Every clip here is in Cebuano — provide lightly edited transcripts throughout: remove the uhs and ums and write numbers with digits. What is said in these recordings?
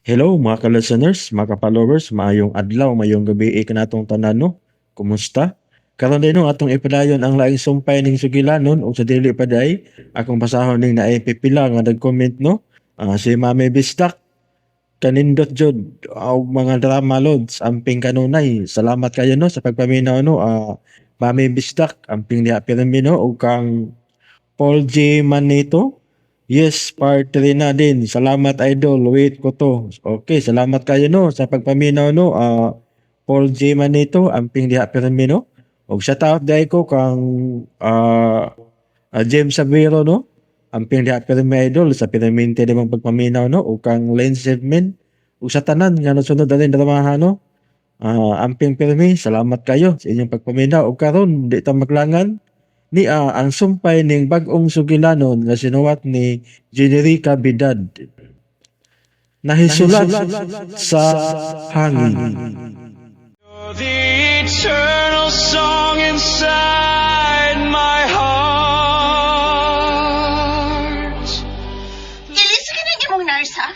Hello mga ka-listeners, mga ka-followers, maayong adlaw, maayong gabi kanatong tanan, no. Kumusta? Karon din, no, atong ipadayon ang laing sumpay ning sugilanon ug sa dili pa day akong basahon ning naay pipila nga nag-comment, no. Si Mami Bistak, kanindot jud og mga drama lods, amping kanunay. Salamat kayo, no, sa pagpaminaw, no. Mami Bistak, amping diha pirmi, no, ug kang Paul J. Manito. Yes, part 3 na din. Salamat, idol. Wait ko to. Okay, salamat kayo, no, sa pagpaminaw, no. Paul J. Manito, amping diha pirmi, no. Og shout out dai ko kang James Sabiro, no. Amping diha pirmi, idol, sa pirminte di mong pagpaminaw, no, ug kang Len Sedman ug sa tanan nga nasunod aning dramaha, no. Amping pirmi, salamat kayo sa inyong pagpaminaw. Ug karon di ta maglangan ni ang sumpay ning bag-ong sugilanon nga sinuwat ni Generica Bidad. Nahisulat sa Hangin. You're the eternal song inside my heart. Ilis ka ng imong nurse, ha?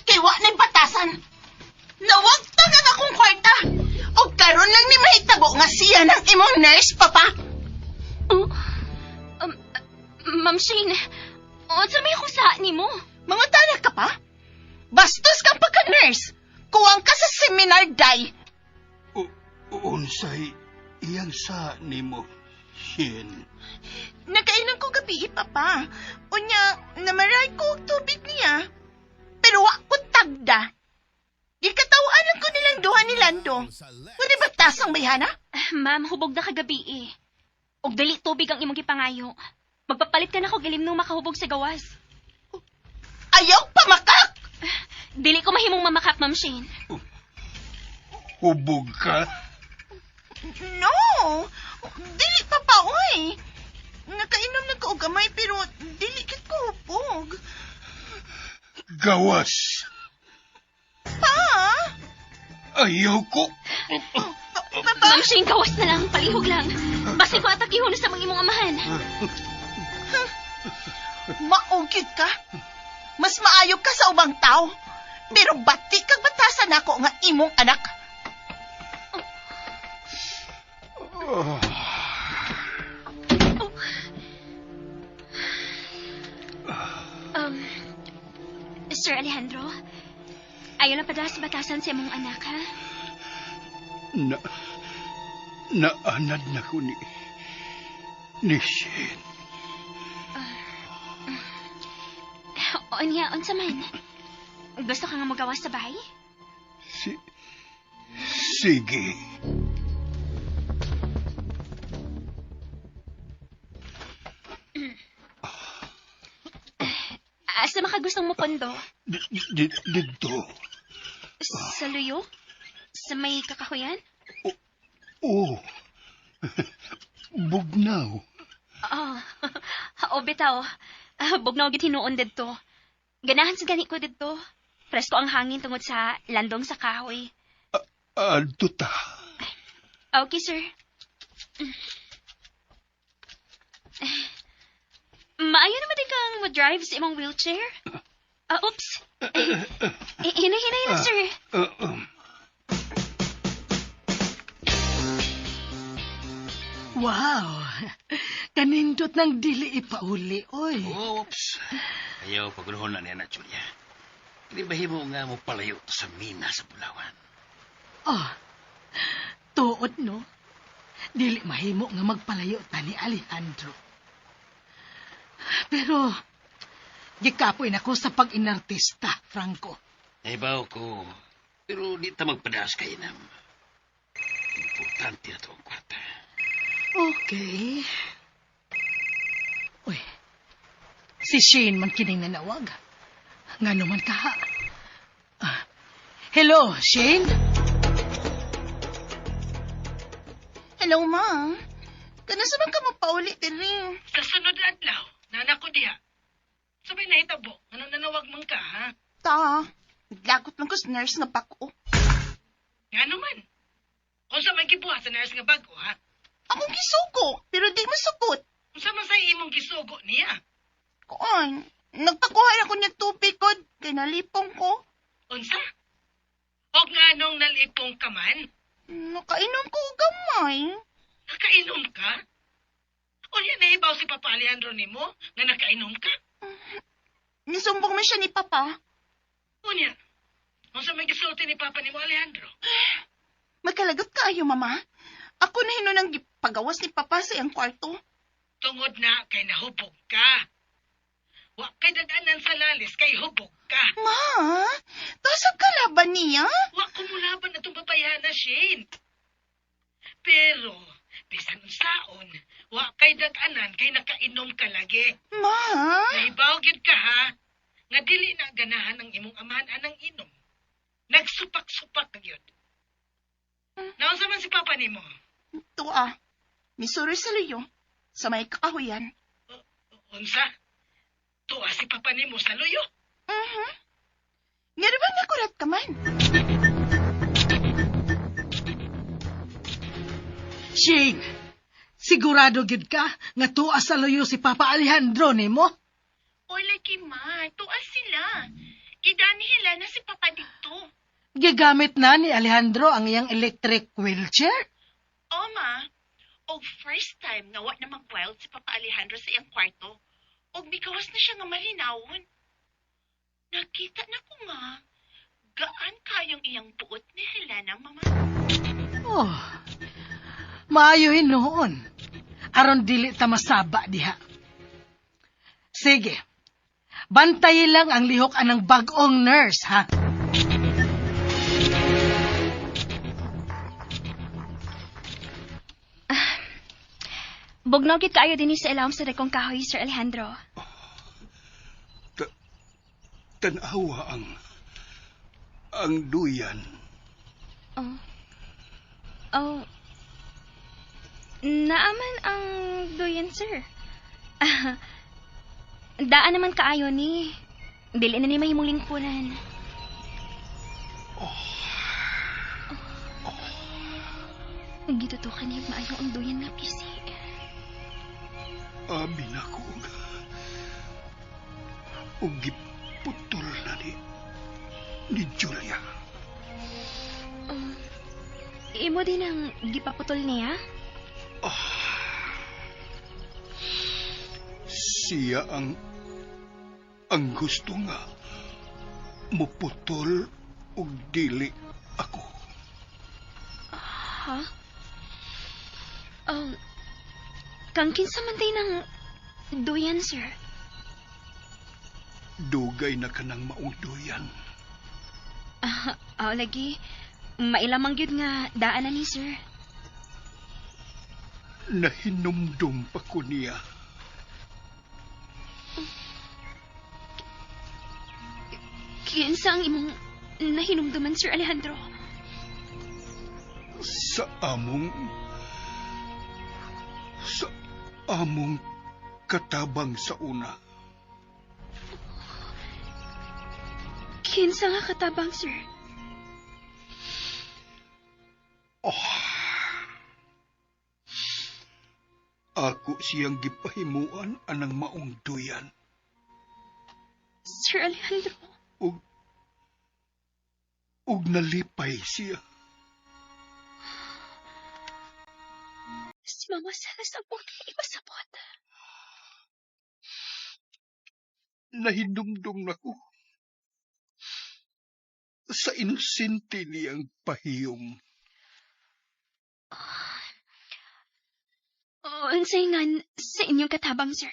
Kay wa na'y batasan. Nawagtang ang akong kwarta. O karon lang ni mahitabo nga siya ng imong nurse, papa. Oh, Ma'am Shane, unsa may akong sa nimo? Mangutana ka pa? Bastos kang pagka-nurse. Kuwang ka sa seminar, day. Unsay iyang sa nimo, Shin? Nakainom ko gabi, papa. Unya, namaray ko og tubig niya. Pero wa ko tagda. Gikataw-an lang ko nilang duha ni Lando. Wala batasang bayhana? Ma'am, hubog na kagabi eh. Og dali tubig ang imong gipangayo. Magpapalit ka na ko gilim nung makahubog sa gawas. Ayaw pamakak! Dili ko mahimong mamakak, Ma'am Shane. Hubog ka? No! Dili pa pa, oy. Nakainom na ko og gamay pero dili kit ko hubog. Gawas. Pa! Ayaw ko. Papa! Ma'am Shane, gawas na lang. Palihog lang. Basi ko atakihon na sa mga imong amahan. Maugid ka. Mas maayo ka sa ubang tao. Pero bati kag batasan ako nga imong anak. Sir Alejandro, ayaw lang padala sa batasan sa imong anak, ha? Naanad na ko ni Shin. Onya, unsa man? Gusto ka nga magawas sa bahay? Sige. Asa makagustong mo pondo? Dito. Sa luyo? Sa may kakahuyan? Oh. Bugnaw. Oh, o bitaw. Bugnaw gid hinuon didto. Ganahan sa gani ko didto. Presko ang hangin tungod sa landong sa kahoy. Adto ta. Okay, sir. Maayo naman din kang mo-drive sa imong wheelchair. Oops. Eh, hinay-hinay lang, sir. Wow! Kanindot ng dili ipauli, oy. Oops. Ayaw, paguluhon na niya na, Julia. Hindi ba himo nga mo palayo sa mina sa Pulawan? Oh, tuod, no? Dili mahimo nga magpalayo ta ni Alejandro. Pero, gikapoy na ko sa pag-inartista, Franco. Naibaw ko. Pero di ta magpadaas kay nam. Importante na to ang kwarta. Okay. Uy, si Shane man kining nanawag. Nga naman kaha. Hello, Shane? Hello, ma. Kanasa man ka mapauli diri? Sa sunod na adlaw, nana ko diha. Sabay nahitabo, anong nanawag man ka, ha? Ta. Naglagot lang ko sa nurse nga bako. Nga naman. Unsa man gibuhat sa nurse nga bago, ha? Akong gisugo, pero di masukot. Unsa man sa imong gisugo niya? Kuan, nagpakuha ako niya tubig ko, kay nalipong ko. Unsa? Og nganong nalipong ka man? Nakainom ko og gamay. Nakainom ka? Unya nahibaw si Papa Alejandro nimo nga nakainom ka? Nisumbong man siya ni Papa. Unya, unsa may gisulti ni Papa nimo Alejandro? Magkalagot kaayo, Mama. Ako na hinunang gipagawas ni Papa sa iyang kwarto. Tungod na kay nahubog ka. Wa kay dadanan sa lalis kay hubog ka. Ma, tasap ka laban niya? Wa ko mulaban atong babayhana, Shane. Pero, bisan unsaon, wa kay dag-anan kay nakainom ka lagi. Ma, Nahibaw gyud ka ha, nga dili na ganahan ang imong amahan anang inom. Nagsupak-supak ka gyud. Naunsa man si Papa nimo? Tuwa. Misuro sa luyo. Sa may kakahuyan. Unsa? Tuwa si Papa nimo sa luyo? Mhm. Nga ba nakurat ka man? Shane, sigurado gyud ka nga tuwa sa luyo si Papa Alejandro nimo? Oy, lagi ma, tuwa sila. Gidani hila na si Papa dito. Gigamit na ni Alejandro ang iyang electric wheelchair? O ma, og first time nga wa na mag-wild si Papa Alejandro sa iyang kwarto. Og mikawas na siya nga malinawon. Nakita na ko nga, gaan kayong iyang buot ni Helena, mama. Oh, maayo hinuon. Aron dili ta masaba diha. Sige, bantayi lang ang lihok anang bag-ong nurse, ha? Bugnaw gid kaayo dinhi sa ilawom sa dakong kahoy, Sir Alejandro. Tanawa ang duyan. Oh. Oh. Naaman ang duyan, sir. Daan naman kaayo ni. Dili na ni mahimong lingkuran. Oh. Gitutukan niya maayo ang duyan nga pisi. Abi na ko og giputol na ni Julia. Imo din ang gipaputol niya? Siya ang gusto nga muputol og dili ako. Ha? Kang kinsa man day ng duyan, sir? Dugay na ka ng maong duyan. Lagi. Mailamang gyud nga daan na ni, sir. Nahinumdum pa ko niya. Kinsa ang imong nahinumduman, Sir Alejandro? Sa among katabang sa una. Kinsa nga katabang, sir? Oh. Ako siyang gipahimuan anang maong duyan. Sir Alejandro. Ug nalipay siya. Si Mama Celes ang pong ipasabot. Nahidumdum na ko sa inosente niyang pahiyom. Oh, unsay ngan sa inyong katabang, sir?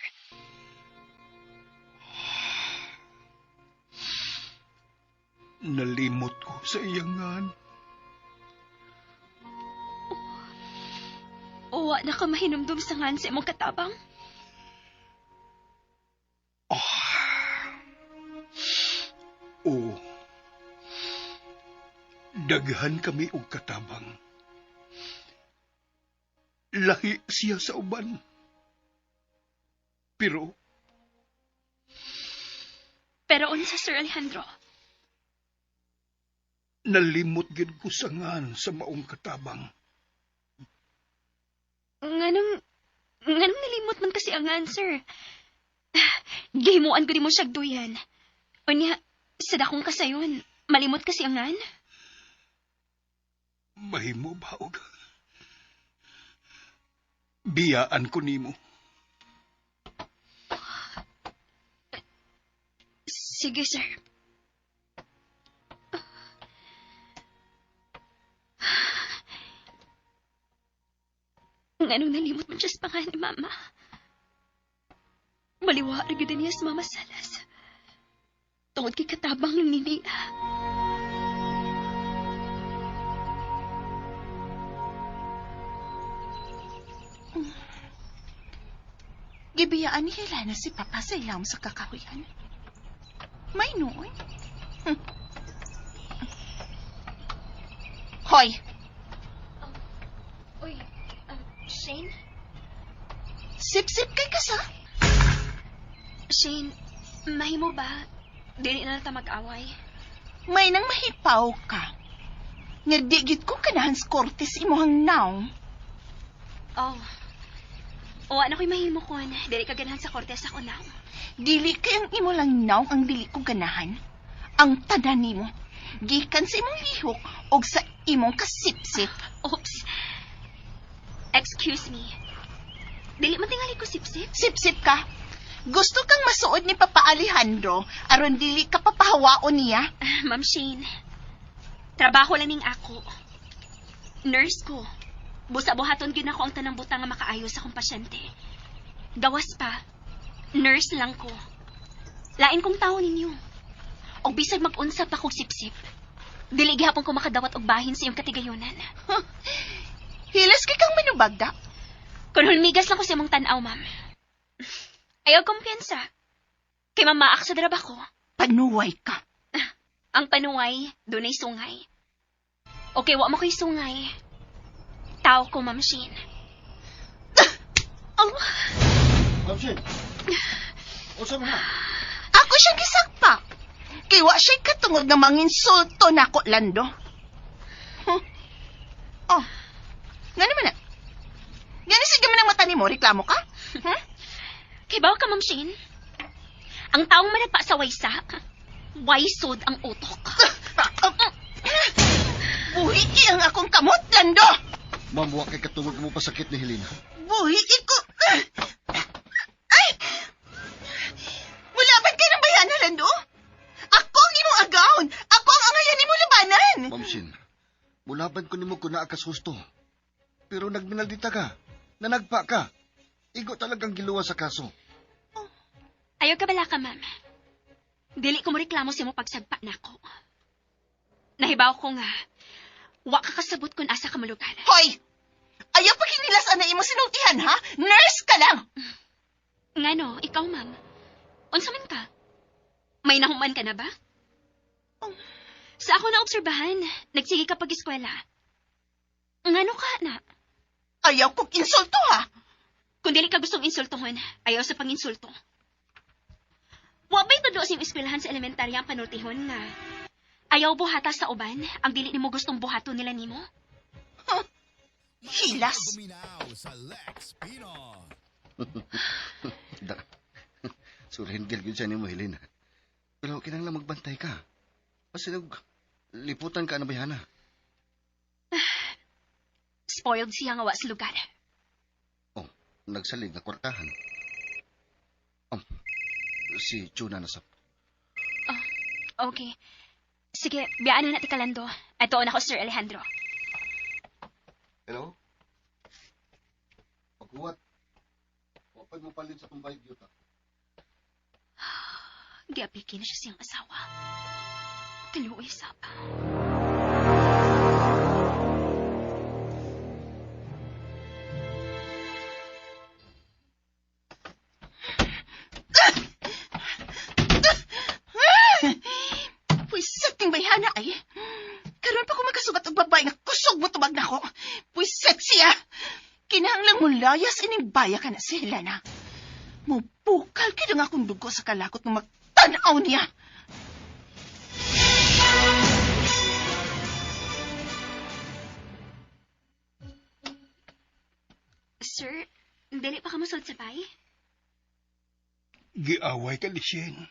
Nalimot ko sa iyang ngan. Wa na ka mahinumdum sa ngan sa imong katabang? Oh. Oo. Daghan kami og katabang. Lahi siya sa uban. Pero Pero unsa, Sir Alejandro? Nalimot gid ko sa ngan sa maong katabang. Nganong nalimot man kasi ang ngan, sir? Gihimuan ko di mo siyag duyan. Unya, sa dakong kasayon, Malimot kasi ang ngan? Mahimo ba og biyaan ko nimo? Sige, sir. Nganong nalimot man siya sa pangalan ni Mama. Maliwa ra gyud niya sa Mama Salas. Tungod kay katabang lang ni niya. Gibiyaan ni Helena si Papa sa ilawom sa kakahuyan. May noon. Hoy! Uy, Shane? Sip-sip kay kasa. Shane, mahimo ba? Dili na lang ta mag-away. May nang mahipaw ka. Nga di gid ko kanahan sa korte sa imuhang naong. Oh. O ano ko'y mahimo kon? Dili ka ganahan sa korte sa ako now. Dili kay ang imo lang naong ang dili ko ganahan. Ang tanan nimo. Gikan sa imong lihok og sa imong kasipsip. Oops. Excuse me. Dili man tingali ko sipsip. Sipsip ka. Gusto kang masuod ni Papa Alejandro aron dili ka papahawaon niya. Ah, Ma'am Shane, trabaho lang ning ako. Nurse ko. Busa buhaton gyud nako ang tanang butang nga makaayo sa akong pasyente. Gawas pa, nurse lang ko. Lain kong tao ninyo. Og bisag mag-unsa pa kog sipsip. Dili gihapon ko makadawat og bahin sa iyong katigayonan. Hilas kay kang manubagda. Kun hulmigas lang ko sa imong tan-aw, ma'am. Ayaw kumpiyansa. Kay mamaak sa trabaho. Panuway ka. Ang panuway, dunay sungay. Okay, wa mo ko'y sungay. Tao ko, Ma'am Shane. Oh, Ma'am Shane, unsa man na? Ako siyang gisakpa. Kay wa siya'y katungod nga manginsulto nako, Lando. Huh. Oh, nga naman na. Nga na sige man ang mata nimo, reklamo ka? Hmm? Kibaw ka, Ma'am Shane. Ang taong managpa sa waysa, waysod ang utok. Buhi ang akong kamot, Lando! Ma'am, wa kay katungod mo pasakit ni Helena. Buhi ko! Ay! Mulaban kay ng bayana, Lando! Ako ang imong agawon! Ako ang angayan nimo labanan! Ma'am Shin, mulaban ko nimo kung naa kas husto. Pero nagminaldita ka, nanagpa ka. Igo talagang giluwa sa kaso. Ayaw ka bala ka, ma'am. Dili ko mo reklamo sa imong pagsagpa nako. Nahibaw ko nga, wa ka kasabot kung asa ka malugar. Hoy! Ayaw pa kinilas na imo sinultihan, ha? Nurse ka lang! Ngano, ikaw, ma'am. Unsa man ka? May nahuman ka na ba? Sa ako naobserbahan, nagsige ka pag-eskwela. Ngano ka na? Ayaw kong insulto, ha? Kung dili ka gustong insultuhon, ayaw sa panginsulto. Wa ba'y tudlo sa iyong eskwelahan sa elementarya ang panultihon nga ayaw buhata sa uban ang dili nimo gustong buhaton nila nimo? Hilas! Da. Surrender gyud siya nimo, Helena. Pero kinahanglan magbantay ka. Masinag liputan ka na bayhana. Spoiled siya nga wa sa lugar. Oh, nagsalig na kwartahan. Oh, si Chuna nasap. Okay. Sige, biyaan na natin kalando. Ato na ako, Sir Alejandro. Hello? Pagkuwat. Wapag mo palit sa tumbay, yuta. Giaplike na siya siyang asawa. Kaluoy sapa. Pwiset ning bayhana ay. Karon pa ko makasugat og babae nga kusog mo tubag nako. Pwiset siya. Kinahanglang mo layas ining baya ka na si Helena. Mubukal gid ang akong dugo sa kalakot ng magtan-aw niya. Sir, dili pa ka mosulod sa bay? Giaway ka ni Shane.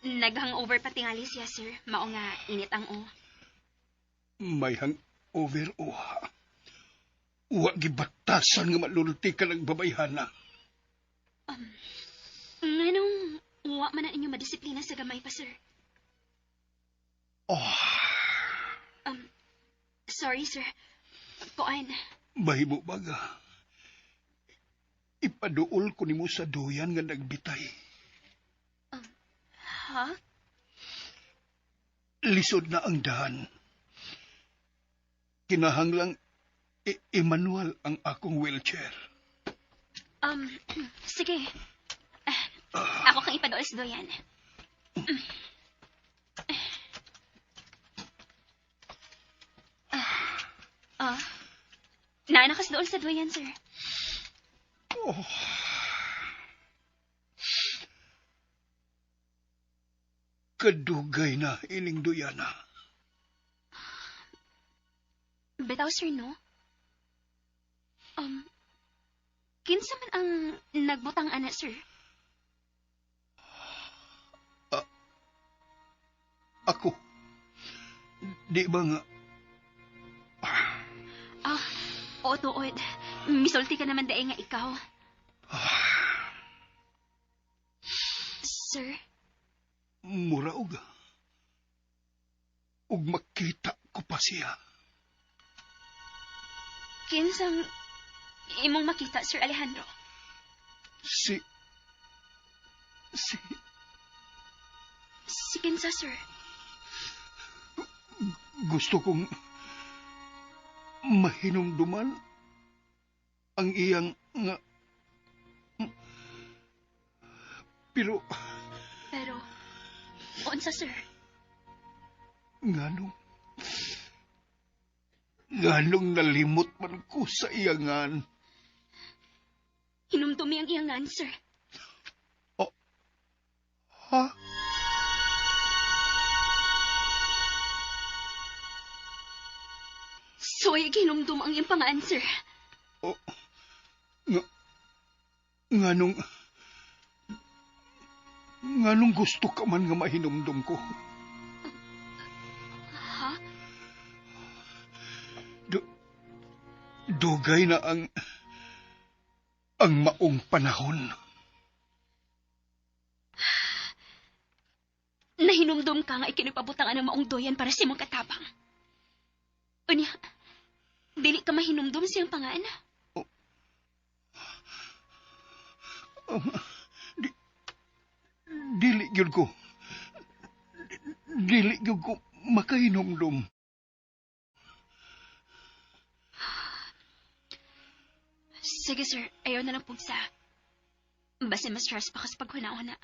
Nag-hangover pa tingali siya, sir. Mao nga, init ang o. May hangover uha. Wa gibatasan nga malulti ka ng babayhana. Nganong wa man ang inyo madisiplina sa gamay pa, sir? Oh, Sorry, sir. Kuan, mahimo baga. Ipaduol ko nimo sa duyan nga nagbitay. Ha? Lisod na ang dahan. Kinahanglang i-manual ang akong wheelchair. Sige. Ako kang ipaduol sa duyan. Naa na kas dool sa duyan, sir. Oh. Kadugay na ining duyana. Bitaw, sir, no? Kinsa man ang nagbutang ana, sir? Ako. Di ba nga? Oo, tuod. Misulti ka naman dae nga ikaw. Sir? Mura og. Og makita ko pa siya. Kinsang imong makita, Sir Alejandro? Si... Si kinsa, sir? Gusto kong mahinumduman ang iyang nga... Pero... Pero, unsa, sir? Nganong... Nganong nalimot man ko sa iyangan? Hinumdumi ang iyangan, sir. Oh, ha? Soy, hinumdum ang iyang pangaan, sir. Oh, nganong... Nganong gusto ka man nga mahinumdum ko? Ha? Dugay na ang maong panahon. Nahinumdum ka nga ikinagpabutang ang maong doyan para sa imong katabang. Unya, dili ka mahinumdum siyang pangaan? Oh, dili gyud ko. Dili gyud ko makahinumdum. Sige, sir. Ayaw na lang pugsa. Basta mas stress pa ka sa paghuna-huna.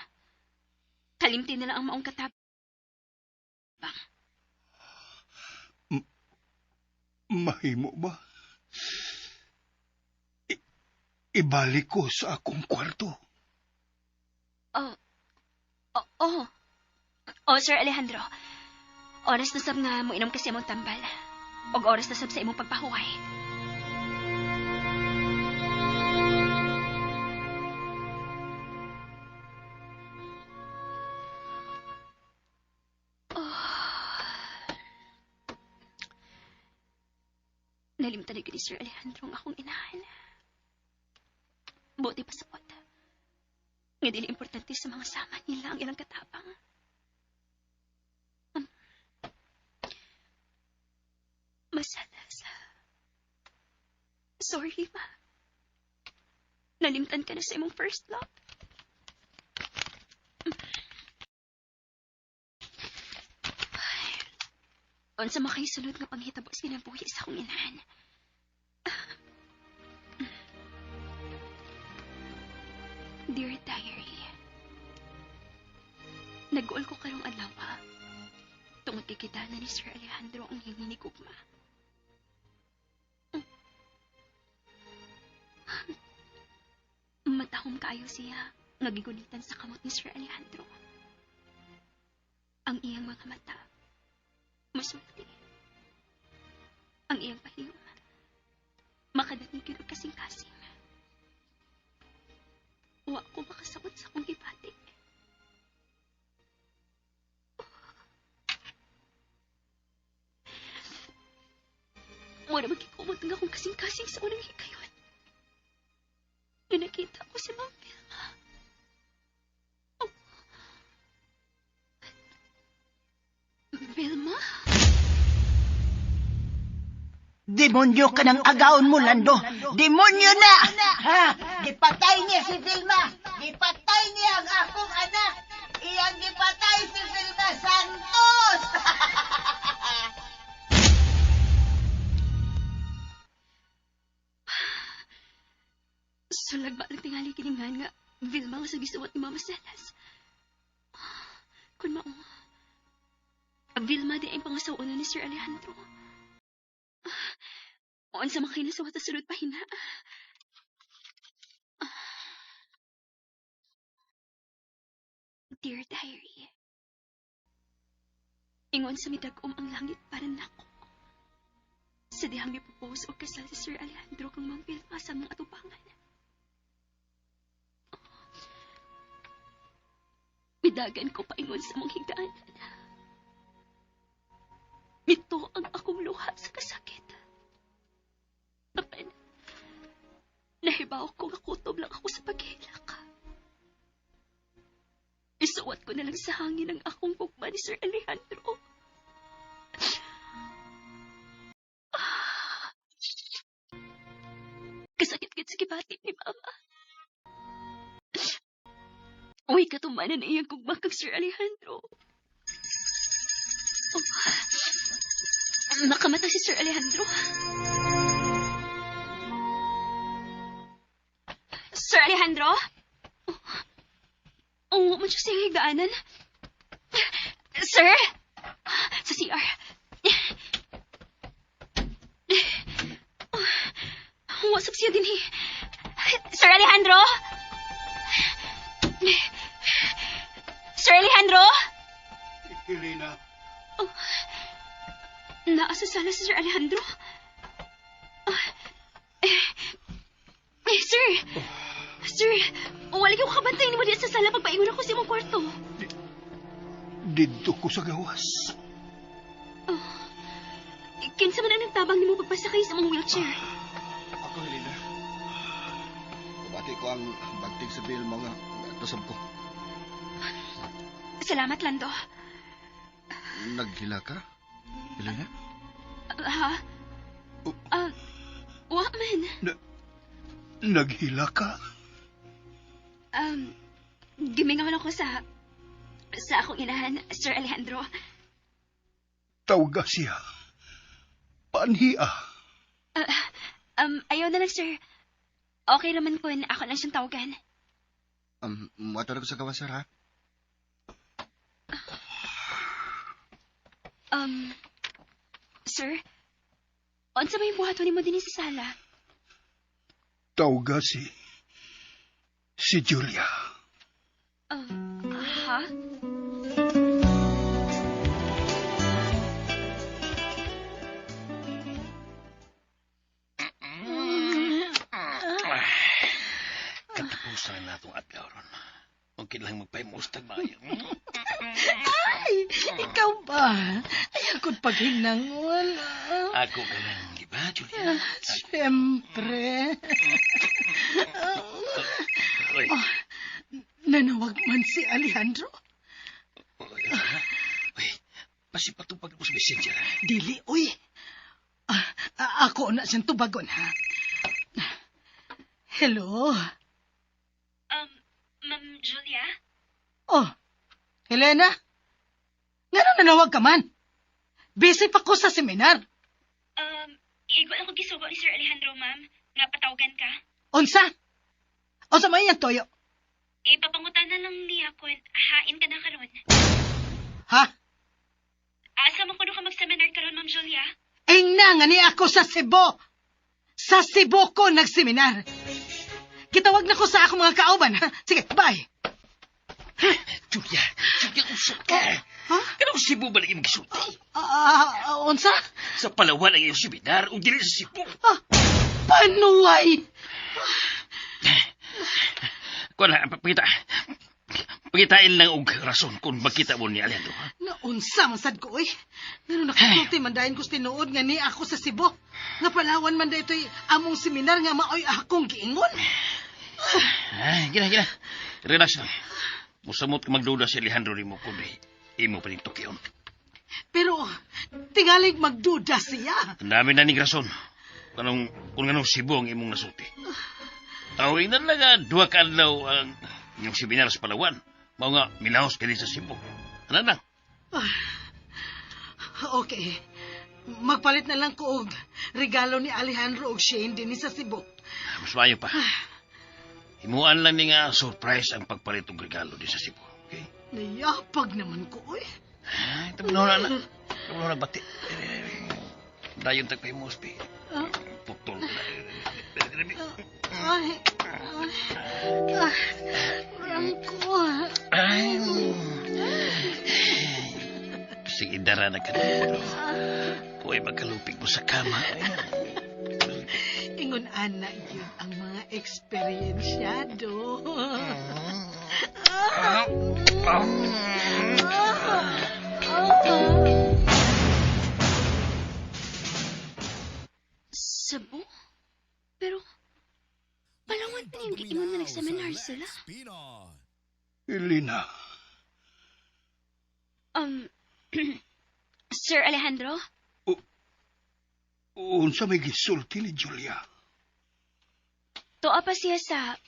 Kalimti na lang ang maong katabang. Mahimo ba? Ibalik ko sa akong kwarto. Oh. Oh, oh. Oh, Sir Alejandro. Oras na sab nga moinom kasi imong tambal. Og oras na sab sa imong pagpahuway. Oh. Nalimtan na ni Sir Alejandro ang akong inahan. Buti pa sa pot. Nga dili importante sa mga sama nila ang ilang katabang. Masala sa... Sorry, ma. Nalimtan ka na sa imong first love. Ay, unsa makaisulod nga panghitabo sa kinabuhi sa akong inahan. Dear Diary, nag-uol ko karong adlaw. Tungod kay kita na ni Sir Alejandro ang iyang hinigugma. Matahom kaayo siya nga gigunitan sa kamot ni Sir Alejandro. Ang iyang mga mata, musulti. Ang iyang pahiyom, makadanig yun og kasing-kasing. Wa ko makasakot sa akong gibati. Wala magkikumot nga akong kasing-kasing sa unang hikayon. Nga nakita ko si Ma'am Vilma. Oh. Vilma? Demonyo ka ng agaon mo, Lando. Demonyo na! Ha? Gipatay niya si Vilma. Gipatay niya ang akong anak. Iyang gipatay si Vilma Santos. Sulag ba lang tingali kiningan nga Vilma nga sa gisuwat ni Mama Celes? Kun mao, Vilma di ang pangasawa ni Sir Alejandro. Unsa man kay nasuwat sa sulod pahina. Dear Diary, ingon sa midag-om ang langit para nako. Sa dihang mipropose og kasal si Sir Alejandro kang Ma'am Vilma sa mga atubangan. Midagan ko paingon sa mong higdaanan. Mito ang akong luha sa kasakit. Apan, nahibaw ko nga kutob lang ako sa paghilak. Isuwat ko na lang sa hangin ang akong gugma ni Sir Alejandro. Ah. Kasakit-kit sa gibati ni Mama. Uy, katumanan na iyang gugma kang Sir Alejandro. Oh. Nakamata si Sir Alejandro. Sir Alejandro? Oh, man siya sa iyang higdaanan. Sir? Sa CR. Wasap siya din eh. Sir Alejandro? Sir Alejandro? Helena, Naa sa sala si Sir Alejandro. Ah, eh, eh, sir! Sir, wala yung kabantayin mo diyan sa sala pagpaingon ako sa imong kwarto. didto ko sa gawas. Kinsa man ang nagtabang nimo pagpasakay sa imong wheelchair? Ako, Helena. Kabati ko ang bagtig sa Vilma nga natusab ko. Salamat, Lando. Naghila ka? Helena? Ha? Ah, wa man. Naghila ka? Gimingaw lang ko sa akong inahan, Sir Alejandro. Tawga siya. Panhiya. Ayaw na lang, sir. Okay raman kun ako lang siyang tawagan. Muato na ko sa gawas, sir, ha? Sir, unsa may buhaton nimo dinhi sa sala? Tawga si... Si Julia. Ha? Katapusan na natong adlaw ron. Okay lang magpahimustag maayo. Ay, ikaw ba? Ay, ako't paghinangol. Ako ka lang, di ba, Julia? Siyempre. Oy, Nanawag man si Alejandro. oy, oy, pasipatupag mo sa messenger. Ha? Dili, uy. Ah, ah, ako na siyang tubagon, ha? Hello? Ma'am Julia? Oh, Helena? Ngano nanawag ka man? Busy pa ko sa seminar. Igwa ako gisugo ni Sir Alejandro, ma'am. Nga patawagan ka. Unsa? Unsa may iyang toyo? Ipapangutan na lang niya kun hain ka na karon. Ha? Asa man kuno ka mag-seminar karon, Ma'am Julia? Ingna nga ni ako sa Cebu. Sa Cebu ko nagseminar. Kitawag na ko sa akong mga kauban, ha? Sige, bye. Julia, Julia, usap ka. Ha? Kanang Cebu ba lagi magsulti? Ah, ah, unsa? Sa Palawan ang iyong seminar o dili sa Cebu. Ah, panuway. Kuha na, pakita. Pangitain lang og rason kung magkita mo ni Alejandro, ha? Naunsa man sad ko oy. Ngano nakasulti man dayon ko sa tinuod nga ni ako sa Cebu. Nga Palawan man daytoy among seminar nga maoy akong giingon. Ay, gina, gina. Relax lang. Musamot ka magduda si Alejandro nimo kundi imo pa ning tukion. Pero tingalig magduda siya. Ang dami na ning rason. Kanong, kung anong Cebu ang imong nasulti. Tawin na lang nga, duha ka adlaw ang inyong seminar sa Palawan. Mao nga, milahos ka din sa Cebu. Ano lang? Okay. Magpalit na lang ko og regalo ni Alejandro og Shane dinhi sa Cebu. Mas maayo pa. Himuan lang ni nga surprise ang pagpalit og regalo din sa Cebu. Okay? Nayapag naman ko oy. Ay, tumunaw na na. Tumunaw na bati. Dayon tagpahimos, pi. Putol ko na. Ay, ay, ay, Franco. Ay. Sige, dara na ka na. Uy, magkalupig mo sa kama. Ay. Ingon ana yun ang mga eksperyensyado. Cebu? Pero, Palawan pa yung giingon nga nag-seminar sila. Helena, Sir Alejandro? Unsa may gisulti ni Julia? Tuwa pa siya sa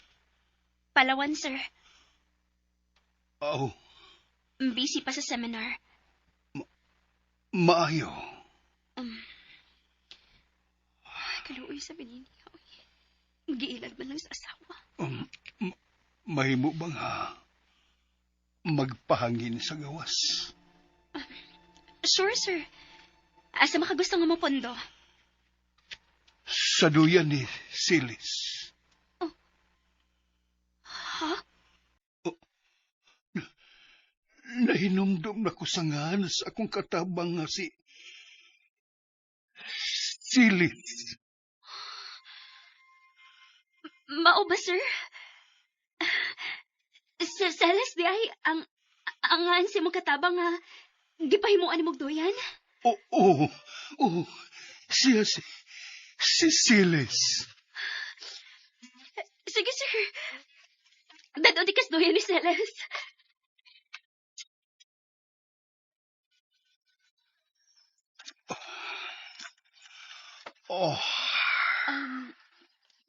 Palawan, sir. Aw, Busy pa sa seminar. Maayo. Kaluoy sa binini. Uy, giilad man lang sa asawa. Mahimo ba nga magpahangin sa gawas? Sure, sir. Asa makagusto nga mo pondo? Sa duyan ni Silis. Ha? Nahinumdum na ko sa ngan sa akong katabang nga si Silis. Mao ba, sir? Sa Celes di ay ang ngan si mong katabang nga gipahimuan ni duyan? Oo, oo, siya si Silis. Sige, sir. Dado di kas duyan ni Celes. Oh,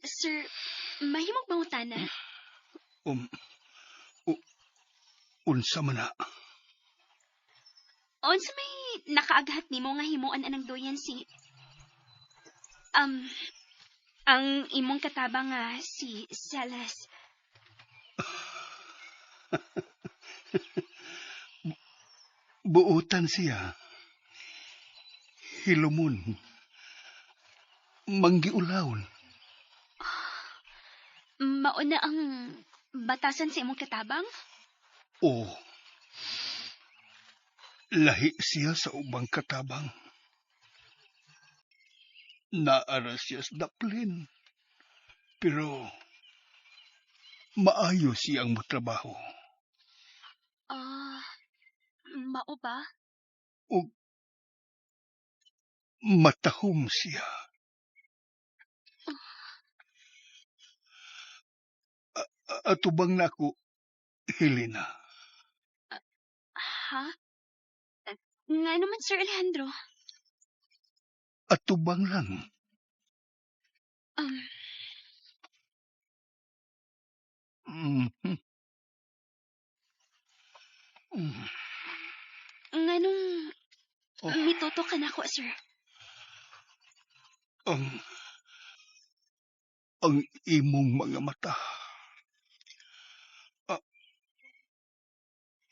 Sir, mahimong mangutana. Unsa man na? Unsa may nakaaghat nimo nga himuan anang duyan si ang imong katabang nga si Celes? Buotan siya. Hilumon. Manggiulawon. Mauna ang batasan sa imong katabang? Oo. Lahi siya sa ubang katabang. Naara siya sa daplin. Pero maayo siyang motrabaho. Ah, mao ba? O matahom siya. Atubang nako, Helena. Ha? Nga naman, Sir Alejandro. Atubang lang. Nga nung Oh. mituto ka na ako, sir. Ang imong mga mata.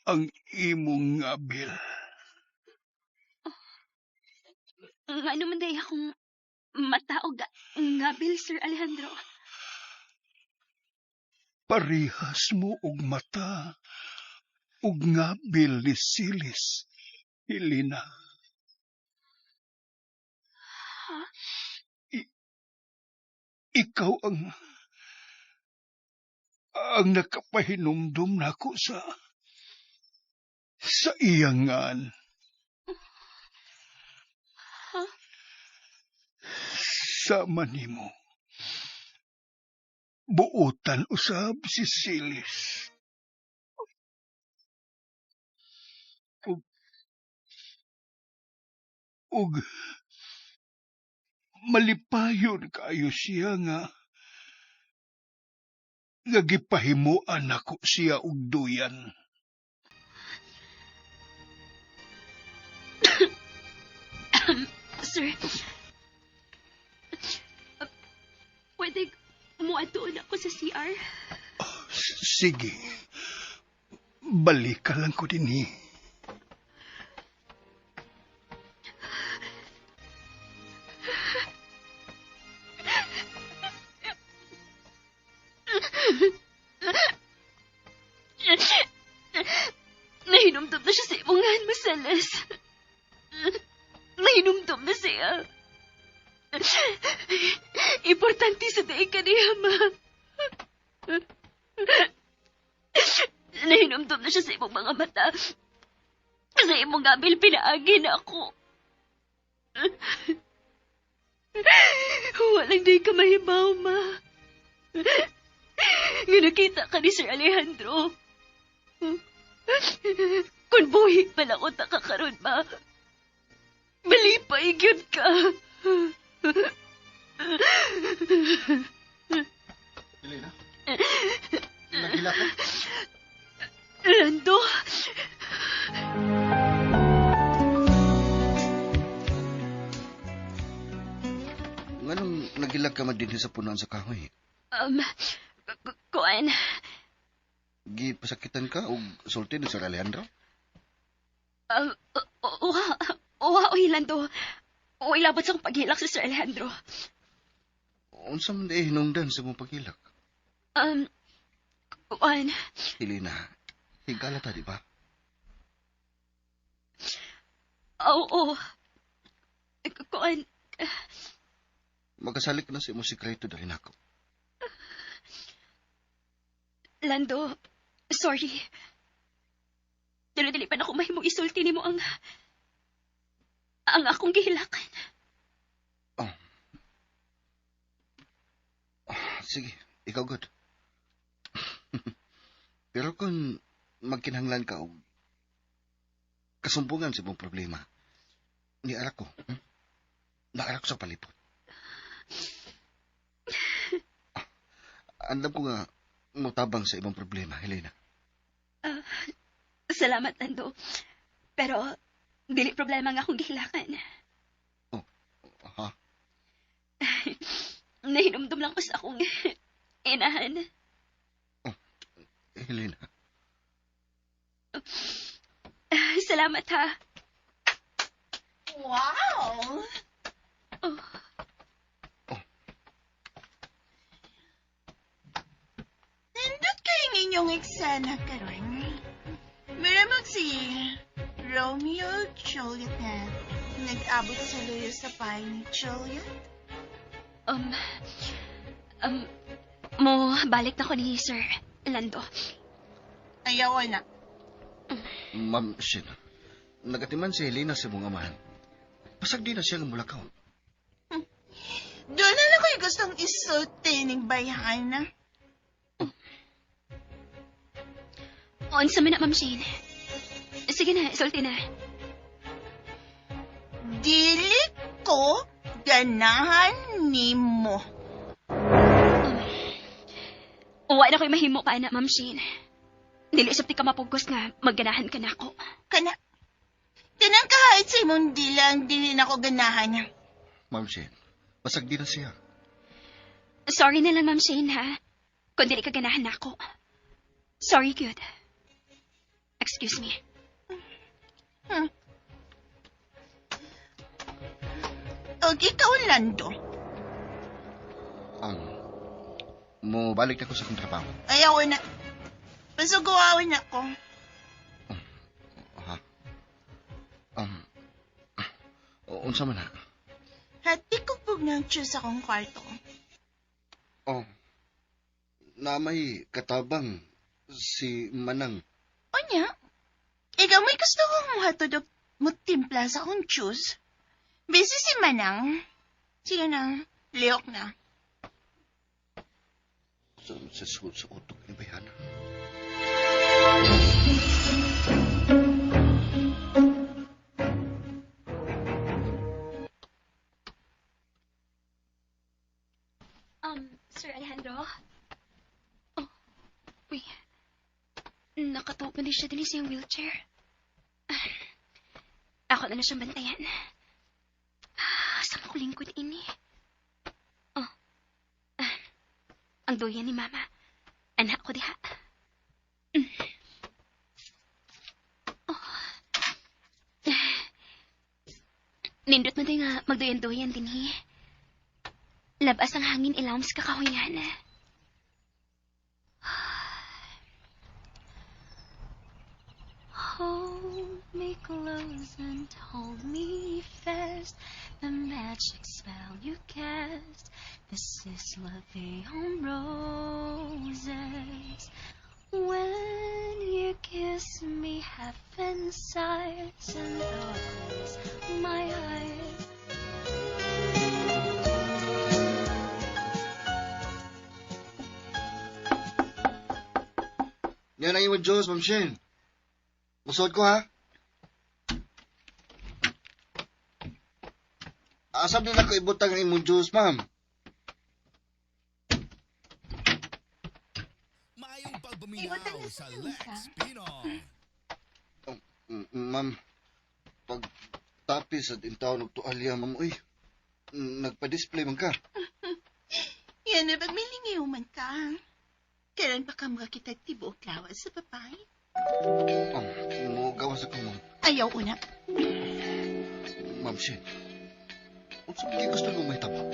Ang imong ngabil. Oh. Nga naman day akong mata o ngabil, Sir Alejandro. Parihas mo og mata og ngabil ni Silis, Helena. Ha? Ikaw ang nakapahinumdum nako sa Sa iyangan. Ha? Sama nimo. Buotan usab si Silis. Ug, ug malipayon kaayo siya nga nga gipahimuan nako siya og duyan. Sir, pwede muadtoon ako sa CR? Sige. Balik ka lang ko dinhi. Nahinumdum na siya sa imungan, Maseles. Nahinumdum na siya. Importante sa daig ka niya, ma. Nahinumdum na siya sa imong mga mata. Sa imong gabil, pinaagi na ako. Walang day ka mahibaw, ma. Nga nakita ka ni Sir Alejandro. Kung buhi pala ko takakaroon ba, malipay gyud ka. Helena? Nagila ka? Lando, Nganong nagilag ka man dinhi sa punuan sa kahoy? um, kuan, Gipasakitan ka og sulti ni Sir Alejandro? um, uwa, uwa, oy, Lando. Uy, labot sa akong paghilak si Sir Alejandro. Unsa man di hinungdan sa imong paghilak? Um, kuan, Helena, higala ta, di ba? oo, kuan, Magkasalik na sa imong sikreto dali nako. Lando, sorry. Pero dili pa na ako mahimong isulti nimo ang akong gihilakan. Oh. Ah, sige, ikaw good. Pero kung magkinahanglan ka og kasumbungan sa imong problema, niara ko. Naara ko sa palipot. Ah, andam ko nga mutabang sa imong problema, Helena. Salamat, Lando. Pero, dili problema nga akong gihilakan. Ha? Nahinumdum lang ko sa akong inahan. Helena, Salamat, ha. Wow! Oh. Nindot kayong inyong eksena karon. Maramag si Romeo ug Juliet na nag-abot sa luyo sa pay ni Juliet. Um, um, mo, balik na ko ni Sir Lando. Ayaw na. Ma'am Shin, nagatiman si Helena sa imong amahan. Pasag di na siya nga mulakaw. Doon na lang ko'y gustong isulti ning bayhana. Unsa man na, Ma'am Shane. Sige na, sulti na. Dili ko ganahan nimo. Uwa na ko'y mahimo pa na, Ma'am Shane. Dili usap ti ka mapugos nga magganahan ka na ako. Kana Kanang kahit sa imong dila ang dili na ko ganahan. Ma'am Shin, pasag di na siya. Sorry na lang, Ma'am Shane, ha? Kung dili ka ganahan na ako. Sorry, good. Excuse me. Og ikaw, Lando. Ang mo balik na ko sa akong trabaho. Ayaw na. Pasuguawin ako. Ha? Unsa man ha? Hati ko pug ng juice akong kwarto. Oh. Na may katabang si Manang. Unya, ikaw may muhatod og mutimpla sa akong juice. Busy si Manang. Sige na, lihok na. Sa sa, sa utok ni bayhana. Sir Alejandro? Oh, uy. Nakatuog na din siya din sa iyang wheelchair. Ah, ako na na siyang bantayan. Ah, sa makulingkod ini. Oh. Ah, ang duyan ni Mama. Anak ko diha. Mm. Oh. Ah. Nindot mo din nga magduyan-duyan din hi. Labas ang hangin ilawom sa kakahuyan. Hold me close and hold me fast. The magic spell you cast. This is La Vie en Roses. When you kiss me, heaven sighs and opens my eyes. Yan ang imong juice, Ma'am Shin. Musod ko, ha? Asam din ako ibutang ang imong juice, ma'am. Ibutang na sa lamisa. Ma'am, pag tapis at intaw nagtualya, ma'am, uy. Nagpa-display man ka. Yan na, pag milingaw man ka. Kailan pa ka makakita tibuok lawas sa papay? Mo gawas ako, ma'am. Ayaw una. Ma'am Shin, unsa ba gusto mo may tabo?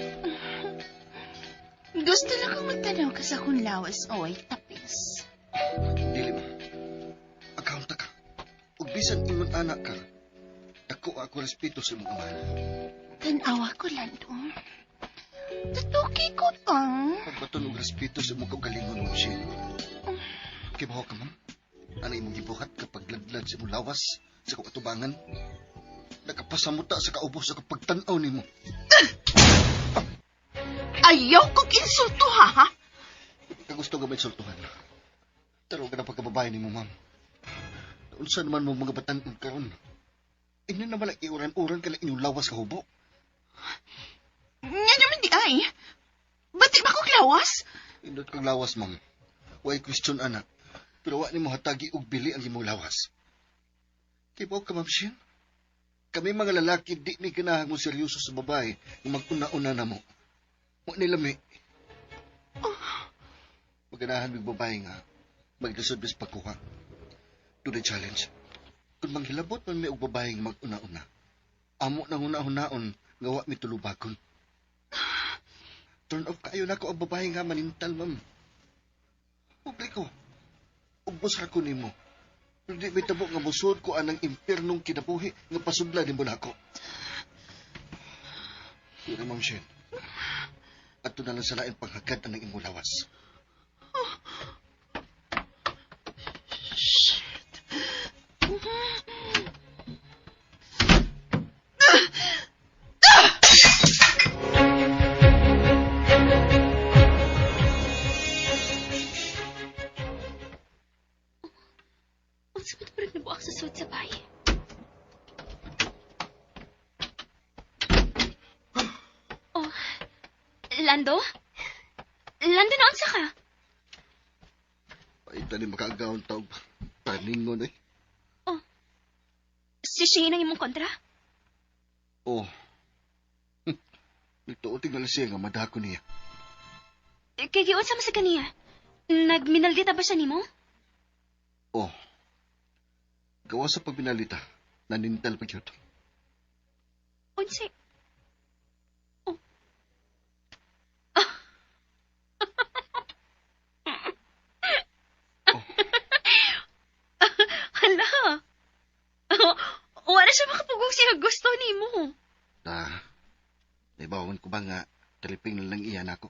Gusto lang kong magtanaw ka sa akong lawas o ay tapis. Dili, ma'am. Account ka. Ug bisan ingon anak ka, dako ako respeto sa imong amahan. Tanawa ko, Lando. Tutuki ko pang. Pagbaton og respeto sa imong kaugalingon, Ma'am Shin. Kibaw ka, ma'am. Ano imong gibuhat kapag ladlad sa imong lawas sa akong atubangan? Nakapasamuta sa kaubos sa pagtan-aw nimo. Ayaw kong insulto, ha? Ha? Kagusto nga mainsultuhan. Pero ka na pagkababae nimo, ma'am. Unsa naman mo mga batan-on karon? Inyo naman lang iuran-uran ka lang inyong lawas kahubo. Nga naman di ay. Ba't di ba kong lawas? Indot kang lawas, ma'am. Way question, anak. Pero wa nimo hatagi og bili ang imong lawas. Kibaw ka, ma'am Shin? Kami mga lalaki di mi ganahan mo seryoso sa babae nga mag-una-una na mo. Wa nila mi. Maganahan mig babae nga maglisod bis pagkuha. To the challenge. Kung manghilabot man mi og babae nga mag-una-una, amo nang una-unaon nga wa mi tulubagon. Turn off kayo nako ang babae nga manintal, ma'am. Publiko. Ubos ra ko nimo. Pero di mitabo nga musod ko anang impernong kinabuhi nga pasudla nimo nako. Pero ma'am Shen, ato na lang sa laing panghagad anang imong lawas. Shit. Unsa ba ito nabuak sa suot sa bay? Oh, Lando? Lando, naunsa ka? Paita ni makaagawon taog paningon eh. Oh, si Shane ang imong kontra? Oh. Nagtuoting na lang siya nga madako niya. Eh, kay giunsa man sa kaniya? Nagminaldita ba siya nimo? Oh. Gawa sa pagbinalita, nanintal pa gyud. Unsa? Oh. Oh. Hala. Wala siya makapugong siya gusto nimo. Ta, naibawan ko ba nga triping na lang iyan ako?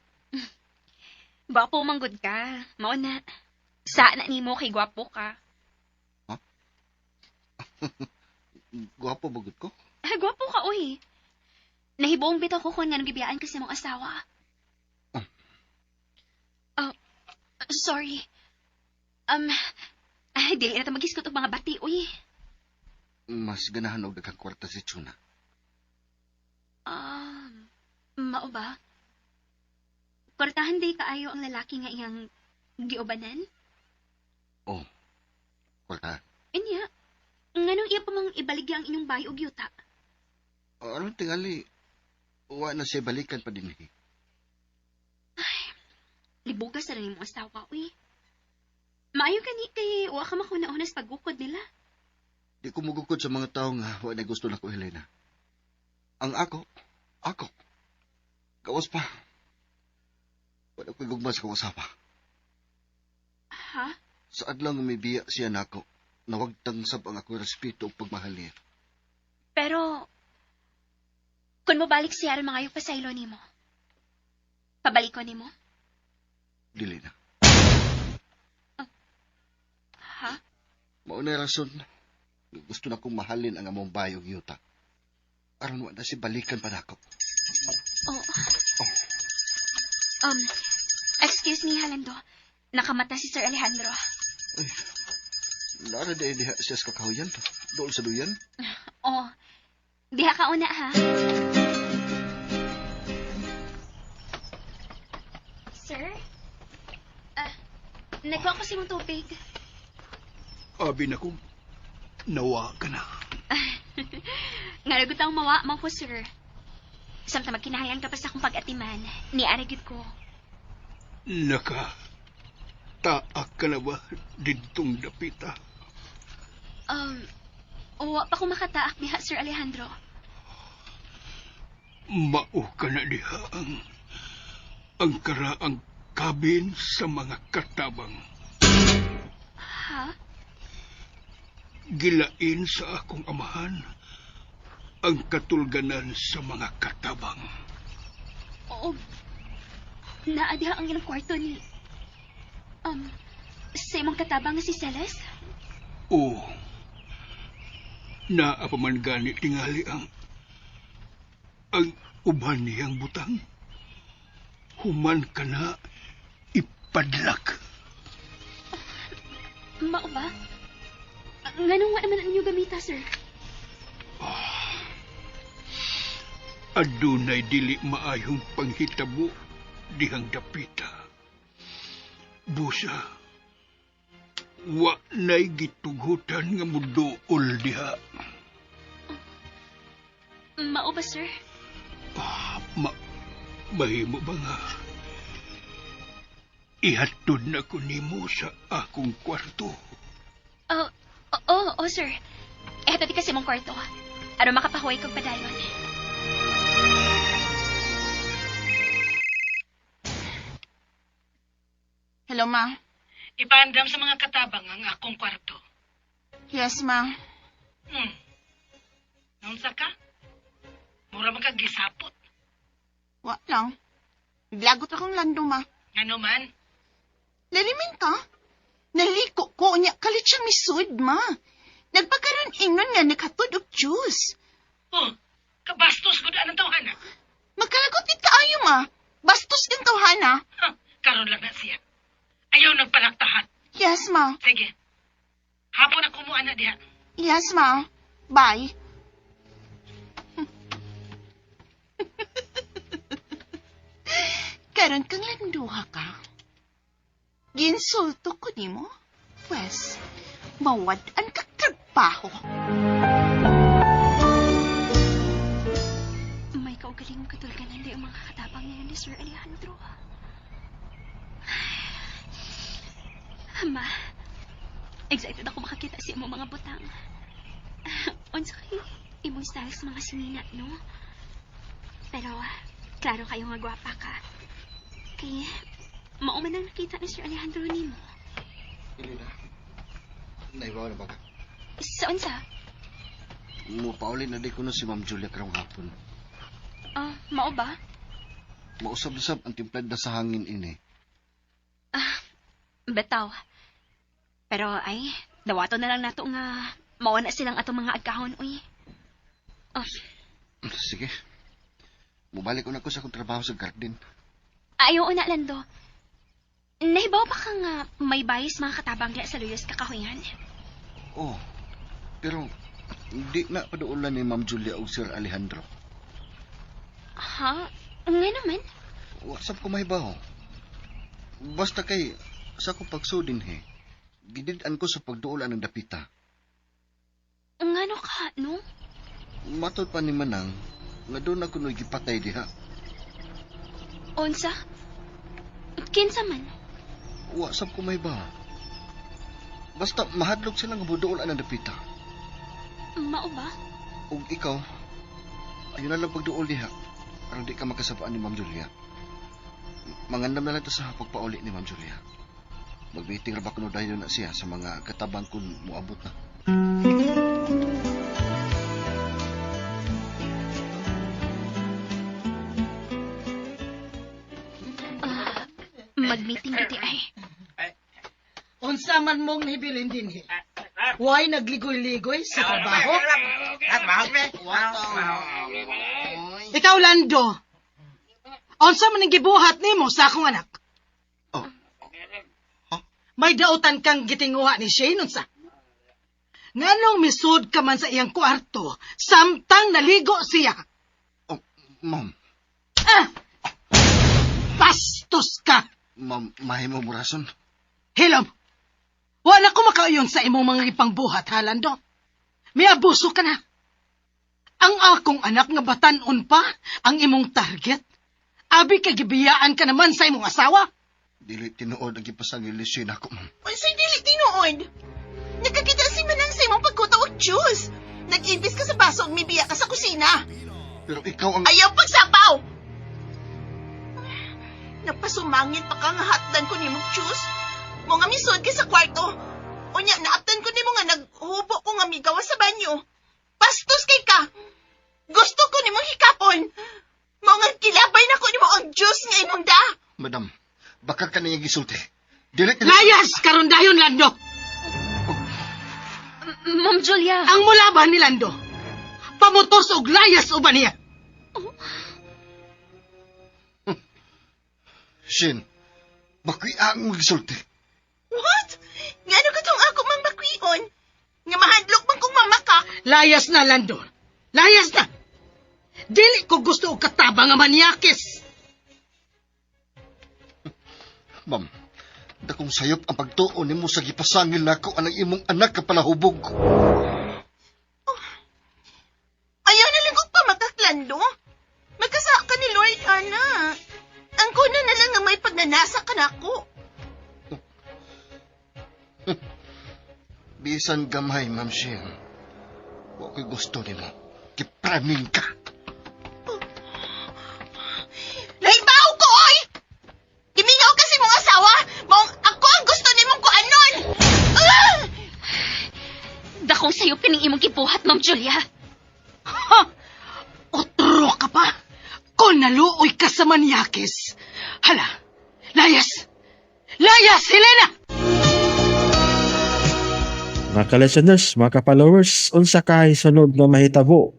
Gwapo manggod ka. Mao na. Sa na nimo kay gwapo ka. Gwapo bagod ko? Ah, gwapo ka, uy. Nahibuong bitaw ko kung nganong gibiyaan ka sa imong asawa. Ah. Oh, sorry. Ay, dili na ta magisgot og mga bati, uy. Mas ganahan og daghang kwarta si Chuna. Ah, mao ba? Kwartahan day kaayo ang lalaki nga iyang giubanan? Oh. Kwarta. Inya, nganong iya pa mang ibaligya ang inyong bahay og yuta? Aron tingali, wa na siya balikan pa din. Eh. Libugas na rin imong asawa, uy. Maayo gani kay wa ka makuna-una sa paggukod nila. Di ko mugukod sa mga tao nga wa na gusto nako, Helena. Ang ako, ako. Gawas pa. Wala ko'y gugma sa akong asawa. Ha? Sa adlaw nga mibiya siya nako, nawagtang sab ang akong respeto ug pagmahal niya. Pero, kung mobalik siya aron mangayo pasaylo nimo. Pabalik ko nimo? Dili na. Ha? Mao na rason. Gusto na kong mahalin ang among bayog yuta. Aron wa na si balikan pa nako. Oh. Oh. Excuse me, Halendo. Nakamata si Sir Alejandro. Ay, nara di diha siya sa kakahuyan. Dool sa duyan. Oh. Diha ka una, ha? Sir? Ah, nagkuha ko sa imong tubig. Abi na ko, nawa ka na. Nga nagutang mawa, man ko, sir. Samtang magkinahanglan ka pa sa akong pag-atiman, niara gyud ko. Naka, taak ka na ba didtong dapita? Wa pa ko makataak diha, Sir Alejandro. Mao ka na diha ang karaang kabin sa mga katabang. Ha? Gilain sa akong amahan ang katulganan sa mga katabang. Oo. Naa diha ang ilang kwarto ni... Sa imong katabang nga si Celeste? Oo. Naa pa man gani tingali ang uban niyang butang. Human ka na ipadlak. Mao ba? Nganong wa naman ang inyong gamita, sir? Adunay dili maayong panghitabo dihang dapita. Busa, wa nay gitugutan nga muduol diha. Mao ba, sir? Ah, mahimo ba nga? Ihatod na ko nimo sa akong kwarto. Oh, oh, oh, sir. Eto di kasi mong kwarto. Aron makapahuway kog padayon. Hello, ma. Ipaandam sa mga katabang ang akong kwarto. Yes, ma. Hmm. Naunsa ka? Mura man kag gisapot. Wa lang. Naglagot akong lando, ma. Ngano man? Lalimin ka. Naliko ko niya kalit siya misud, ma. Nagpakaroon ingnon nga nakatod og juice. Oh, kabastos gud anang tawhana. Magkalagot gid kaayo, ma. Bastos yung tawhana. Ha, karon lang na siya. Ayaw nagpalaktahan. Yes, ma. Sige. Hapon ako mo ana diha. Yes, ma. Bye. Karon kang landuha ka. Ginsulto ko nimo. Pwes, mawad-an kag trabaho. May kaugalingong katulganan di ang mga katabang ngayon ni Sir Alejandro. Ma, excited ako makakita sa imong mga butang. Unsa kay imong style sa mga sinina, no? Pero, klaro kayo nga gwapa ka. Kay, mao man ang nakita ni Sir Alejandro nimo. Elena, naibaw na ba ka? Sa unsa? Mupauli na di ko na si Ma'am Julia karong hapon. Ah, mao ba? Mausab-usab ang timplad na sa hangin ini. Ah, bitaw. Pero ay, dawato na lang nato nga Mao na silang atong mga agkahon, uy. Oh, Sige. Mubalik ko na ko sa akong trabaho sa garden. Ayaw na, Lando. Nahibaw pa ka nga may bayis mga katabang diya sa Luyos kakahuyan? Oh, pero di na paduulan ni Ma'am Julia o Sir Alejandro. Ha? Nga naman. What's up ko mahibaw? Basta kay sa akong pagsudin he, gidid-an ko sa pagduulan ng dapita. Ngano ka, no? Matod pa ni Manang, nga doon ako no'y gipatay diha. Unsa? Kinsa man? What's up ko mahibaw? Basta mahadlok sila nga buduulan ng dapita. Mao ba? Ug ikaw, ayun na lang pagduol diha. Aron di ka makasabaan ni Ma'am Julia. Mangandam na lang ta sa pagpauli ni Ma'am Julia. Mag-meeting ra ba kuno dayon na siya sa mga katabang kun moabot na. Mag-meeting diti ay. Unsa man mong nibilin dinhi? Why nagligoy-ligoy sa trabaho? Ikaw, Lando. Unsa man ang gibuhat nimo sa akong anak? Oh. May dautan kang gitinguha ni Shane unsa? Nganong misud ka man sa iyang kwarto samtang naligo siya? Oh, ma'am, Ah! Bastos ka! ma'am, mahimo mo rason. Hilom! Wala ko makauyon sa imong mga ipangbuhat, ha, Lando? May abuso ka na. Ang akong anak nga batanon pa ang imong target. Abi kay gibiyaan ka naman sa imong asawa. Dili tinuod ang gipasangil ni Shane ako, ma'am. Unsay dili tinuod? Nakakita si Manang sa imong pagkutaw og juice. Nag-imbis ka sa baso ug mibiya ka sa kusina. Pero ikaw ang... Ayaw pagsapaw! Napasumangit pa ka nga hatdan ko nimo juice. Mo nga misod ka sa kwarto. Unya, naaptan ko nimo nga naghubo ko nga migawa sa banyo. Bastos kay ka! Gusto ko nimo hikapon. Mo nga kilabay na ko nimo ang juice nga imong da. Madam, baka ka niya gisulti. Dili tinuod... Layas karon dayon, Lando. Ma'am Julia. Ang mulaban ni Lando. Pamutos og layas uban niya. Shane, bakwi ang gisulti. What? Ngano ka tong ako mang bakwion? Nga mahadlok man kong mamaka. Layas na, Lando. Layas na. Dili ko gusto og kataba nga manyakis. Ma'am, dakong sayop ang pagtuo nimo sa gipasangil nako anang imong anak ka palahubog. Ayaw na lang kong pamakaklando. Magkasa ka ni Lord, Ana. Ang kuna na lang nga may pagnanasa ka na ako. Bisan gamay, Ma'am Shane. Wa ko'y gusto nimo. Gipraning ka. Nahibaw ko, oy! Gimingaw kasi mong asawa. Maong ako ang gusto nimong kuanon. Ah! Dakong sayop kining imong gibuhat, Ma'am Julia. Ha! Otro ka pa! Kung naluoy ka sa manyakis. Hala! Layas! Layas, Helena! Mga ka-listeners, mga ka-followers, unsa kay sunod nga mahitabo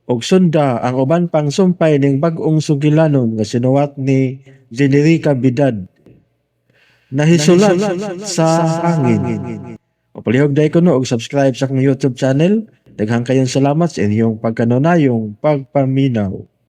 og sunda ang uban pang sumpay ning bag-ong sugilanon nga sinuwat ni Generica Bidad. Nahisulat sa hangin. O palihog day kuno og subscribe sa akong YouTube channel. Daghang kayong salamat sa inyong pagkanunayong pagpaminaw.